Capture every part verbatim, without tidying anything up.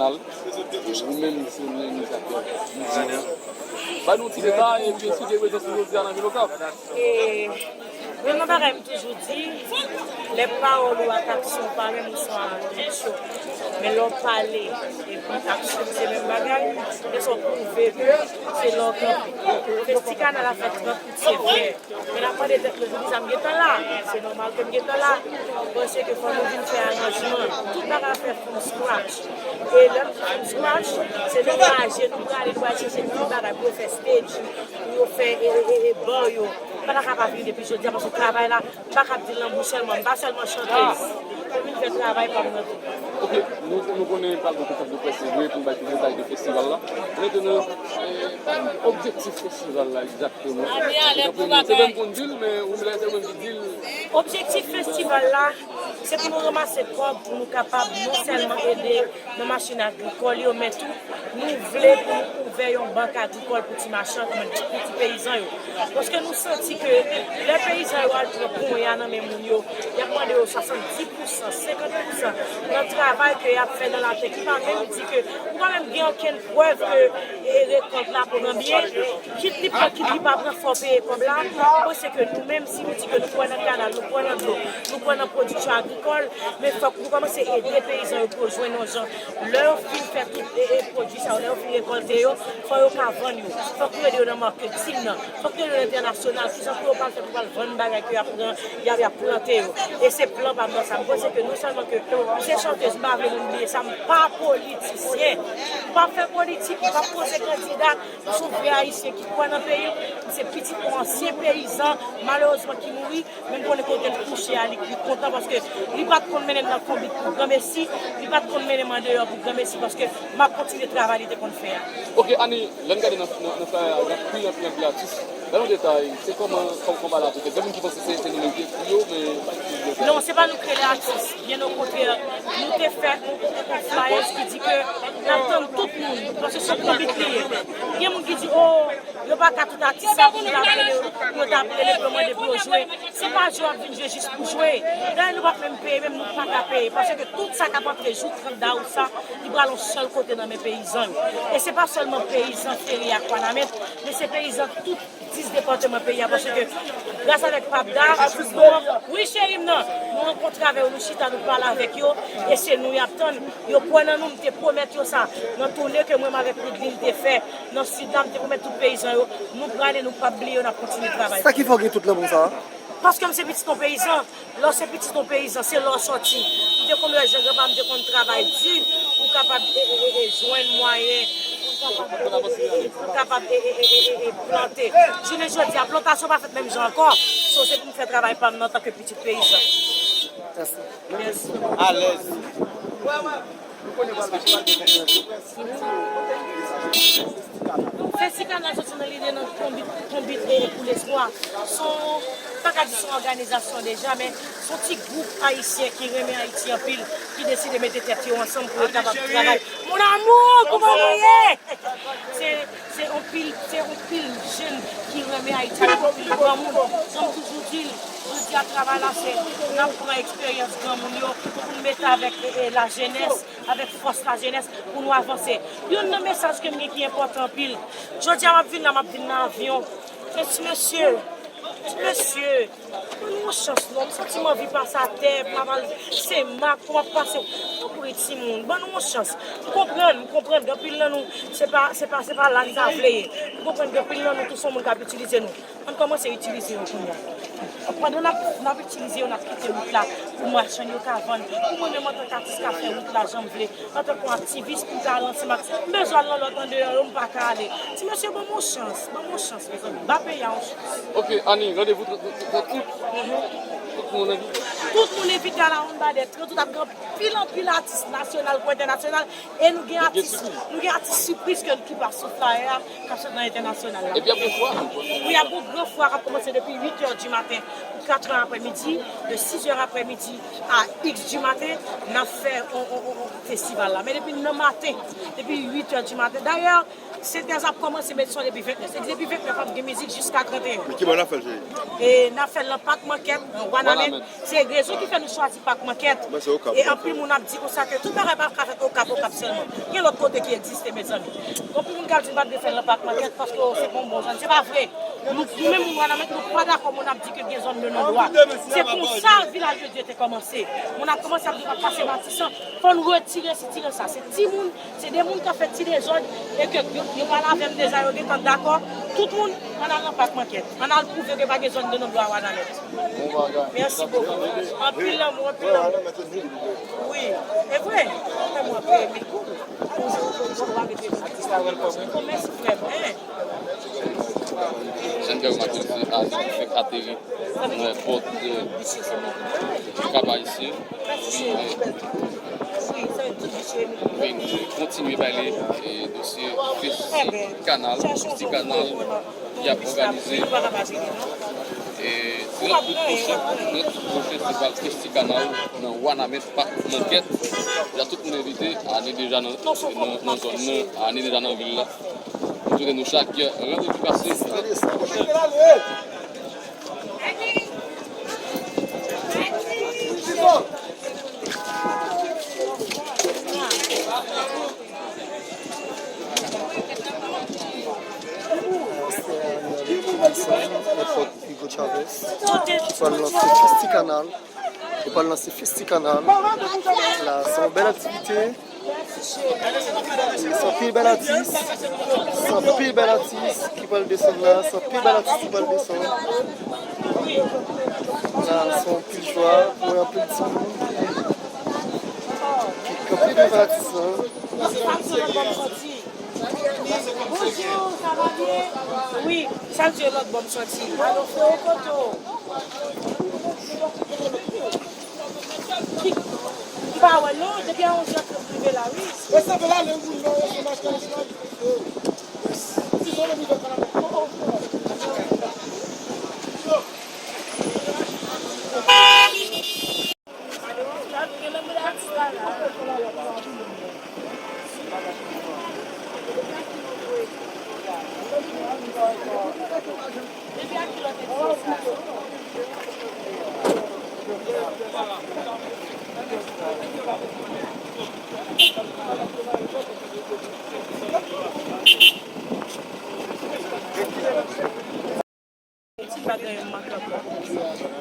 Ou menm, se yon inisiyatè mouvman an. Ba nou ti detay, epi eksplike prezans ou jodi a nan vil Okap. E, menm bagay m toujou di, lè pawòl ou ak aksyon pa menm, ou se yon cho. Men lè w pale epi aksyon se menm bagay, men sa w pwouve ke se lè w kanpe. Festikanal a fè trant out, se vrè. Men n ap mande tèt nou, jodi sa m gentan la. Se nòmal ke m gentan la. M panse ke fò nou vin fè aranjman. Tout bagay ap fè from scratch. E lè m di from scratch, se nou raje, nou prale, nou al chèche tout bagay pou yo fè stage, pou yo fè e, e, e, e ban yo. M pa ta ka pa vini depi jodi a, paske travay la, m pa ka ap di l nan bouch sèlman, m pa sèlman chantèz. Mwen vin fè travay pa m nan tou. Ok, nou, nou konnen pral gen konferans de près, se vre, pou n bay plis detay de festival la. Mentenan, eh, objektif festival la egzakteman? Se mwen menm konn di l, men ou menm se ou menm ki di l. Objektif festival la, se pou nou ranmase kòb pou nou kapab non sèlman ede nan machin agrikòl yo, men tou, nou vle pou nou ouvè yon bank agrikòl pou ti machann, pou ti peyizan yo. Paske nou santi ke lè peyizan yo al pran konya nan men moun yo, y ap mande yo swasanndis pousan, senkant pousan nan travay ke y ap fè nan latè, ki pa menm di ke, ou pa menm gen okenn prèv ke, e, rekòt la pran byen, kit li pran, kit li pa pran, fò peye kòb la. Mwen panse ke nou menm, si nou di ke nou kwè nan kanal, nou kwè nan dlo, nou kwè nan pwodiksyon agrikòl, men fòk nou kòmanse ede peyizan yo pou yo jwenn yon jan. Lè yo fin fè tout, e, e, pwodui sa yo, lè yo fin rekòlte yo, fò yo ka vann yo. Fòk nou ede yo nan marketing nan. Fòk nou ede yo entènasyonal. Kijan pou yo pral fè pou pral vann bagay ke y ap pran, y ap, y ap plante yo. E se plan pa m nan sa. M panse ke non sèlman ke m se chantèz, m pa vle moun bliye sa, m pa politisyen. M pa fè politik, m pa poze kandida. M se yon vrè Ayisyen ki kwè nan peyi l. M se pitit yon ansyen peyizan, malerezman, ki mouri. Men m konnen kote l kouche a, li, li kontan paske li pa t konn mennen m nan konbit pou granmesi, li pa t konn mennen m andeyò pou granmesi paske m ap kontinye travay li te konn fè a. Ok, Annie, lè n gade nan, nan, nan sa a, gen anpil, anpil, anpil atis. Ban nou detay, se kòman, kòman konba la te fèt? Gen moun ki panse se, se nou menm ki ekri yo, men pa ekri yo. Non, se pa nou ki rele atis. Byen okontrè, nou te fè yon, yon, yon flyers ki di ke n ap tann tout moun, paske se yon konbit li ye. Gen moun ki di, o, yo pa ka tout atis sa pou yo ta ap rele, pou yo ta ap rele pou yo mande pou yo jwe. Se pa jwe, w ap vin jwe jis pou jwe. Dayè, nou p ap menm peye, menm nou pa ka peye. Paske tout sa k ap antre jou trant dawou sa, li pral yon sèl kote nan men peyizan yo. E se pa sèlman peyizan Ferye ak Wanament, men se peyizan tout dis depatman peyi a. Paske gras avèk PAPDA, wi, cheri m nan, nou rankontre avè yo, nou chita, nou pale avèk yo, e se nou y ap tann. Yo kwè nan nou, m te pwomèt yo sa. Nan toune ke mwen menm avèk Widlin te fè nan Sid la, m te pwomèt tout peyizan yo, nou prale, nou p ap bliye yo, n ap kontinye travay. Sa ki fè w gen tout lanmou sa a? Paske m se pitit yon peyizan. Lè w se pitit yon peyizan, se la w sòti. M te konn wè jan granpa m te konn travay di pou kapab, e, e, e, e, jwenn mwayen, pou kapab, e, e, e, e, pou kapab, e, e, e, e, e, e, plante. Jounen jodi a, plantasyon pa fèt menm jan ankò. So, se pou m fè travay pa m nan antanke pitit peyizan. Mèsi. Alèz. Festival la soti nan lide nan konbit, konbit e pou lespwa. Se yon, pa ka di se yon òganizasyon deja, men se yon ti gwoup ayisyen ki renmen Ayiti anpil, ki deside mete tèt yo ansanm pou yo kapab travay. Mon amour, kòman nou ye? Se, se yon pil, se yon pil jèn ki renmen Ayiti, yon pil granmoun. Jan m toujou di l, jodi a travay la se, n ap pran eksperyans granmoun yo pou n mete avèk, e, e, lajenès, avèk fòs lajenès pou nou avanse. Youn nan mesaj ke m gen ki enpòtan anpil. Jodi a m ap vin la, m ap vin nan avyon. Men ti mesye, ti mesye, ban nou yon chans non. M santi m anvi pase atè, pou m ap al Senmak, pou m ap pase. Tanpri timoun, ban nou yon chans. M konprann, m konprann gen anpil nan nou, se pa, se pa, se pa la n ta vle ye. M konprann gen anpil nan nou tou se yon moun k ap itilize nou. Ann kòmanse itilize yo kounye a. Pandan n ap, n ap itilize yo, n ap kite wout la pou machann yo ka vann. Pou mwen menm antanke atis ka fè wout la jan m vle, antanke yon aktivis pou m ka al nan Senmak, m bezwen al nan lòt andeyò yo, m pa ka ale. Ti mesye, ban m yon chans, ban m yon chans, mezanmi. Ba peyi a yon chans. Ok, Annie, randevou trant, trant, trant out. Tout moun envite. Tout moun envite a la Armada, trant out ap gen anpil, anpil atis nasyonal kou entènasyonal. E nou gen atis, nou gen atis sipriz ke, ki pa sou flyer a, k ap sot nan entènasyonal la. Epi ap gen fwa ankò. Wi, ap gen yon gran fwa k ap kòmanse depi uit è di maten pou Katr è aprèmidi, de sis è aprèmidi a iks di maten, n ap fè on, on, on, on festival la. Men depi nan maten, depi uit è di maten. Dayè, sentèz ap kòmanse, men se depi ventnèf. Se depi ventnèf ap gen mizik jiska trannteyen. Men ki bò n ap fè l, cheri? E n ap fè l nan Pak Mankèt, nan Wanament. Wanament. Se rezon ki fè nou chwazi Pak Mankèt. Mwen se Okap. E anpil moun ap di konsa ke tout bagay pa ka fèt Okap, Okap sèlman. Gen lòt kote ki egziste, mezanmi. Anpil moun k ap di m pa t dwe fè l nan Pak Mankèt paske se pa yon bon zòn. Se pa vre. Nou, nou menm moun Wanament, nou pa dakò moun ap di ke gen zòn de non dwa. Se konsa Vilaj de Dye te kòmanse. Moun ap kòmanse ap di w ap pase Matisan. Fò n retire sitiran sa. Se timoun, se de moun k ap fè ti dezòd e ke yo, yo pale avè m deja, yo gentan dakò. Tout moun, ann al nan Pak Mankèt. Ann al pwouve ke pa gen zòn de non dwa a Wanament. Mèsi bokou. Anpil lanmou, anpil lanmou. Wi, e vre. Fè mwen peye mil goud. Mèsi frè m. Hein? Jan n fè remake, se avi ki fèk ateri nan pòt, e, Kap Ayisyen. Vin, vin kontinye pale, e, dosye Festi Kanal, Festi Kanal ki ap òganize, e, trant out pwochen, trant out pwochen se pral Festi Kanal nan Wanament Pak Mankèt. Deja tout moun envite, ane deja nan, nan, nan zòn nan, ane deja nan vil la. Nou swete nou chak randevou pase. Hugo Chavez. Pral lanse Festi Kanal. Yo pral lanse Festi Kanal. La, se yon bèl aktivite. Se anpil bèl atis. Se anpil bèl atis ki pral desann la. Se anpil bèl atis ki pral desann. La, se anpil jwa. Mwen anpil timoun ki, ki kanpe devan atis lan. Bonjou, sa va byen? Wi, sa se lòt bò m sòti. Alo, freo, kote w? Ki, m pa wè non, depi a onz è trant m rive la, wi.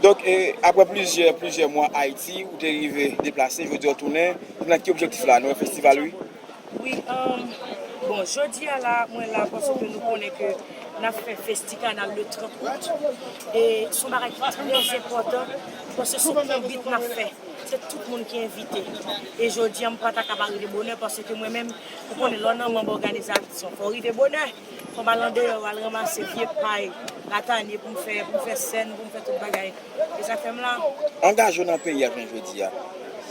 Donk, e, apre plizyè, plizyè mwa Ayiti, ou te rive deplase, jodi a w tounen. Ou nan ki objektif la? Nou wè festival, wi. Wi, um, bon, jodi a la, mwen la paske nou konnen ke n ap fè Festi Kanal le trant out. E se yon bagay ki trè enpòtan, paske se yon konbit n ap fè. Se tout moun ki envite. E jodi a, m pa ta ka pa rive bonè, paske mwen menm, ou konnen, lè w nan manm òganizasyon, fò w rive bonè. Fò m al andeyò, al ranmase vye pay, latanye pou m fè, pou m fè sèn, pou m fè tout bagay. E sa k fè m la. Angaje w nan peyi a jounen jodi a.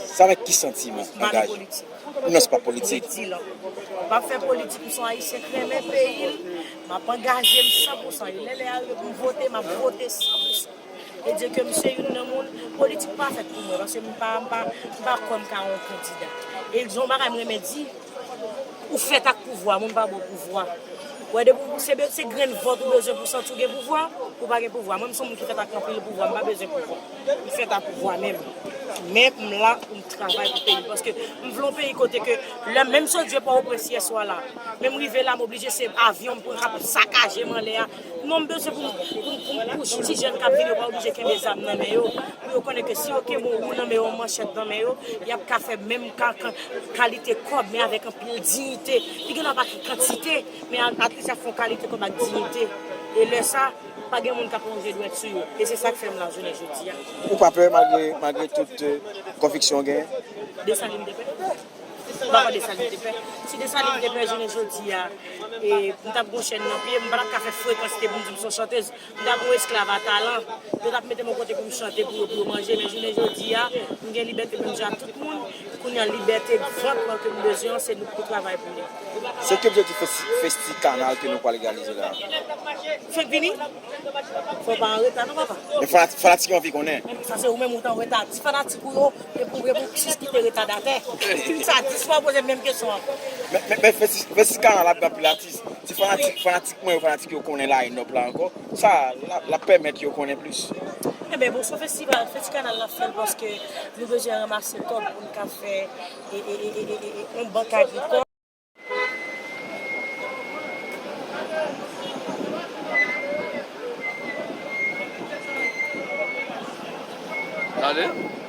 Se avèk ki santiman angaje? M pa nan politik. Non, se pa politik. M di l ankò. M p ap fè politik, m se yon Ayisyen k renmen peyi l. M ap angaje m san pou san. E lè lè a rive pou m vote, m ap vote san pou san. E di ke m se youn nan moun, politik pa fèt pou mwen, paske m pa, m pa, m pa kwè m ka yon kandida. E se yon bagay m renmen di, ou fèt ak pouvwa, moun pa ba w pouvwa. Wè, depi w se, se grenn vòt ou bezwen pou santi w gen pouvwa, ou pa gen pouvwa. Mwen, m se yon moun ki fèt ak anpil pouvwa, m pa bezwen pouvwa. M fèt ak pouvwa menm. Men m la pou m travay pou peyi m, paske m vle yon peyi kote ke lè menm si Dye pa oprè yè swa la, men m rive la, m oblije se avyon m pran k ap sakaje m anlè a. Non, m bezwen pou m, pou m, pou m, pou ti jèn k ap vini yo pa oblije kenbe zam nan men yo, pou yo konnen ke si yo kenbe yon wou nan men yo, yon manchèt nan men yo, y ap ka fè menm ka, ka, kalite kòb, men avèk anpil diyite. Li gen dwa pa gen kantite, men at least y ap fè yon kalite kòb ak diyite. E lè sa, pa gen moun k ap lonje dwèt sou yo. E se sa k fè m la jounen jodi a. Ou pa pè malgre, malgre tout, e, konviksyon w genyen? Desalin te pè? M pa kwè Desalin te pè. Si Desalin te pè jounen jodi a, e, m t ap gon chèn nan pye m, m pa t ap ka fè frekans te pou m di m se yon chantèz. M t ap yon esklav a talan. Yo t ap mete m yon kote pou m chante pou yo, pou yo manje. Men jounen jodi a, m gen libète menm jan ak tout moun. Kounye a, libète vant lan ke m bezwen an, se nou ki pou travay pou li. Se ki objektif festi, festi kanal ke nou pral reyalize la? Fèk vini? Fò w pa an reta non, papa. Men fanatik, fanatik yo anvi konnen. Sa se ou menm ou t an reta. Ti fanatik ou yo, e pou, e pou sis kite retadatè. Sa dis fwa w poze m menm kesyon an. Men, men, men festi, festi kanal ap gen anpil atis. Ti fanatik, fanatik mwen yo, fanatik yo konnen line up la ankò. Sa, l ap, l ap pèmèt yo konnen plis. Enben, bon, se yon festival, festi kanal la fè l paske nou bezwen ranmase kòb pou n ka fè e, e, e, e, e, e, yon bank agrikòl. Gade.